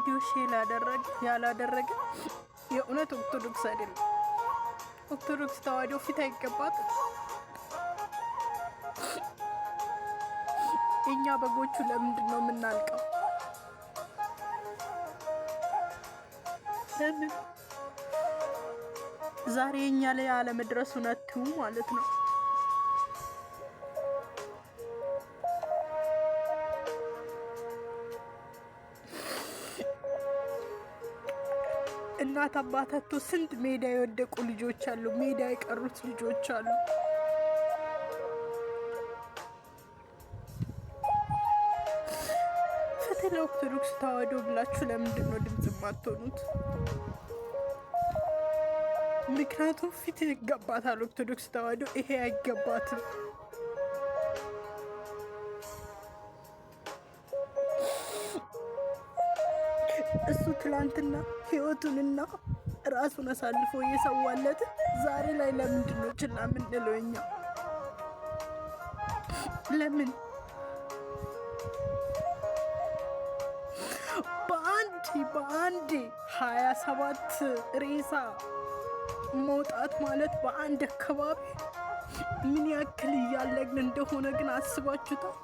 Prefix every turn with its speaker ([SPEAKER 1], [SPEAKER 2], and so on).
[SPEAKER 1] ቪዲዮ share ያላደረገ የእውነት ኦርቶዶክስ አይደለም። ኦርቶዶክስ ተዋሕዶ ፊት አይገባትም። እኛ በጎቹ ለምንድን ነው የምናልቀው? ለምን ዛሬ እኛ ላይ አለመድረሱን አትዩ ማለት ነው። እናት አባታቸው ስንት ሜዳ የወደቁ ልጆች አሉ። ሜዳ የቀሩት ልጆች አሉ። ፍትህ ለኦርቶዶክስ ተዋሕዶ ብላችሁ ለምንድን ነው ድምጽ የማትሆኑት? ምክንያቱም ፍትህ ይገባታል ኦርቶዶክስ ተዋሕዶ፣ ይሄ አይገባትም። እሱ ትላንትና ህይወቱንና ራሱን አሳልፎ እየሰዋለት ዛሬ ላይ ለምንድን ነው ችላ የምንለው እኛ? ለምን በአንድ 27 ሬሳ መውጣት ማለት በአንድ አካባቢ ምን ያክል እያለግን እንደሆነ ግን አስባችሁታል?